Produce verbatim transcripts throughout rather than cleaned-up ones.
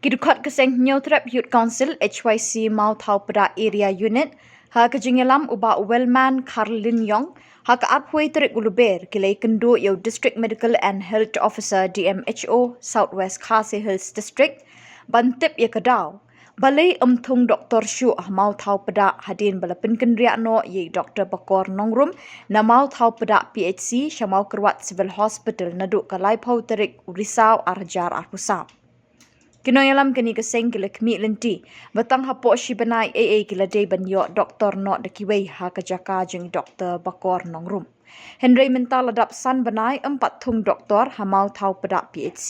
Ki dkhot ka seng Hynñiewtrep Youth Council, H Y C, Mawthaw Pdeng Area Unit, ha ka jingïalam u Bah Wellman Kharlin Yong, ha ka arphew tarik u Lber, ki la ïakynduh ïa u District Medical and Health Officer, D M H O, South West Khasi Hills District, ban tip ïa ka daw balei ym thung doktor shuh ha Mawthaw Pdeng, hadien ba la pynkynriah noh ïa i Doktor Bakor Nongrum na Mawthaw Pdeng P H C sha Mawkyrwat Civil Hospital naduh ka laiphew tarik u Risaw arhajar arphew saw. Ki nongïalam kane ka seng ki la khmih lynti ba tang hapoh shi bnai ei ei ki la dei ban ïoh doktor noh da kiwei ha ka jaka jong i Doktor Bakor Nongrum. Hynrei mynta la dap san bnai ym pat thung doktor ha Mawthaw Pdeng P H C.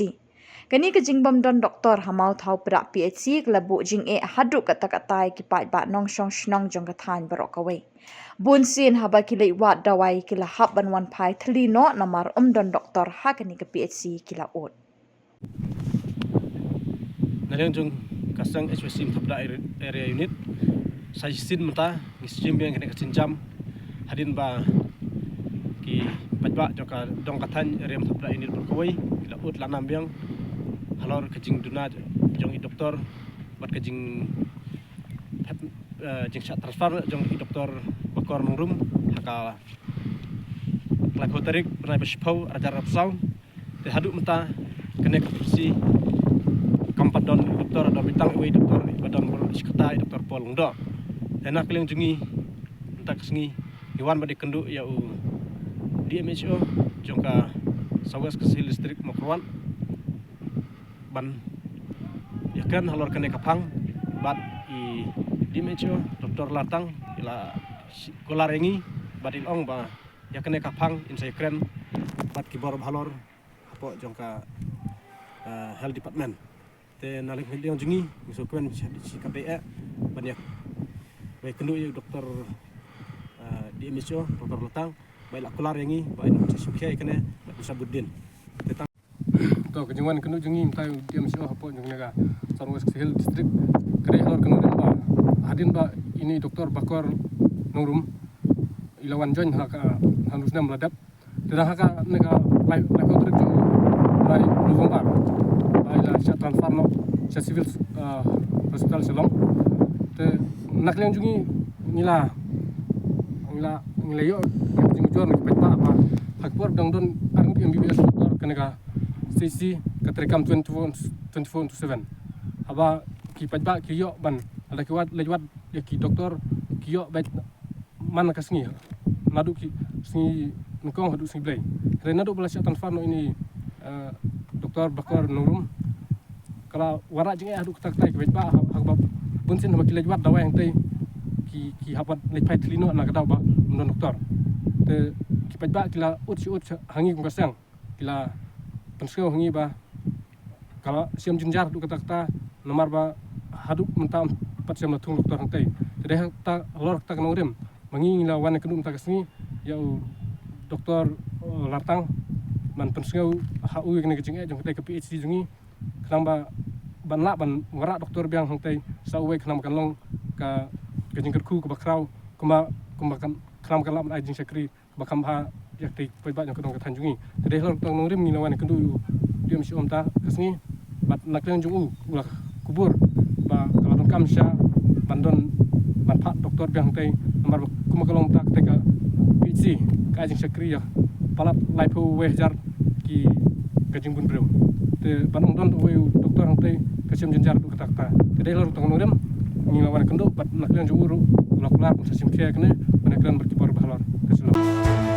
Kane ka jingbym don doktor ha Mawthaw Pdeng P H C ka la buh jingeh haduh katta katta ïa ki paidbah nongshong shnong jong ka thaiñ baroh kawei. Bun sien haba ki leit wad dawai ki la hap ban wan phai thylli noh namar ym don doktor ha kane ka P H C, ki la ud. Na liang jong ka seng H Y C Mawthaw Pdeng Area Unit, sa shisien mynta ngi shim biang kane ka sienjam hadien ba ki paidbah jong ka dong ka thaiñ area Mawthaw Pdeng Unit baroh kawei ki la ud la nam biang halor ka jingduna jong i doktor bad ka jing, eh, jingshah transfer jong i Doktor Bakor Nongrum ha ka laiphew tarik bnai ba shiphew arhajar arphew saw. Te haduh mynta kane ka P H C kam pat don doktor, don tang iwei i doktor ba don baroh shi katta, i Doktor Paul Lyngdoh. Te na ka liang jong ngi mynta ka sngi ngi wan ban ïakynduh ïa u D M H O jong ka South West Khasi Hills District Mawkyrwat ban ïakren halor kane ka phang bad i D M H O Doktor Lartang i la kular ïa ngi bad i la ong ba ïa kane ka phang in sa ïakren bad ki bor ba halor hapoh jong ka, eh, Health Department. Te na liang jong ngi ngi sngewkmen shi, shi katdei eh ban ïa, ba ïakynduh ïa u Doktor, eh, D M H O Doktor Lartang ba i la kular ïa ngi ba in sa shim khia ïa kane bad in sa bud dien. Te tang to ka jingwan kynduh jong ngi mynta u D M H O hapoh jong kane ka South West Khasi Hills District ka dei halor kano ba hadien ba ine i Doktor Bakor Nongrum i la wan join ha ka, ha u snem la dep. Te da ha kane ka lai, laiphew tarik jong u bnai November ba i la shah transfer noh sha Civil, ah, Hospital Shillong. Te na ka liang jong ngi ngi la, ngi la, ngi la ïoh ka jingujor na ki paidbah ba ha ka por dang don ar ngut M B B S doktor kane ka C H C ka treikam twenty-four, twenty-four into seven. Haba ki paidbah ki ïoh ban lada ki wad, leit wad ïa ki doktor ki ïoh beit man ka sngi, naduh ki sngi nyngkong haduh sngi Blei. Hynrei naduh ba la shah transfer noh ine i, eh, Doktor Bakor Nongrum ka la wanrah jingeh haduh katta katta ïa ki paidbah ha, ha kaba bun sien haba ki leit wad dawai hangtei ki, ki hap ban leit phai thylli noh na ka daw ba ym don doktor. Te ki paidbah ki la ud shi ud ha ngi kum ka seng, ki la pynsngew ha ngi ba ka la shem jynjar haduh katta katta namar ba haduh mynta ym pat shem la thung doktor hangtei. Te dei ha kata, halor kata ka nongrim ba ngi ngi la wan ïakynduh mynta ka sngi ïa u Doktor, eh, Lartang ban pynsngew ha u ïa kane ka jingeh jong katei ka P H C jong ngi khnang ba ban lah ban wanrah doktor biang hangtei sa uwei khnang ba kan long ka, ka jingkyrkhu kaba khraw kumba, kumba kan, khnang ba kan lah ban ai jingshakri ba kham bha ïa ki paidbah jong ka dong ka thaiñ jong ngi. Te dei halor kata ka nongrim ngi la wan ïakynduh ïa u D M H O mynta ka sngi bad na ka liang jong u u la kubur ba ka la donkam shisha ban don, ban phah doktor biang hangtei namar ba kumba ka long mynta katei ka P H C ka ai jingshakri ïa palat laiphew wei hajar ki, ka jingbun briew. Te ban ong don uwei u doktor hangtei ka shem jynjar haduh katta katta. Te dei halor kata ka nongrim ngi la wan ïakynduh bad na ka liang jong u ruh u la kular ban sa shim khia ïa kane ban ïakren bad ki bor ba halor. Ka shu long.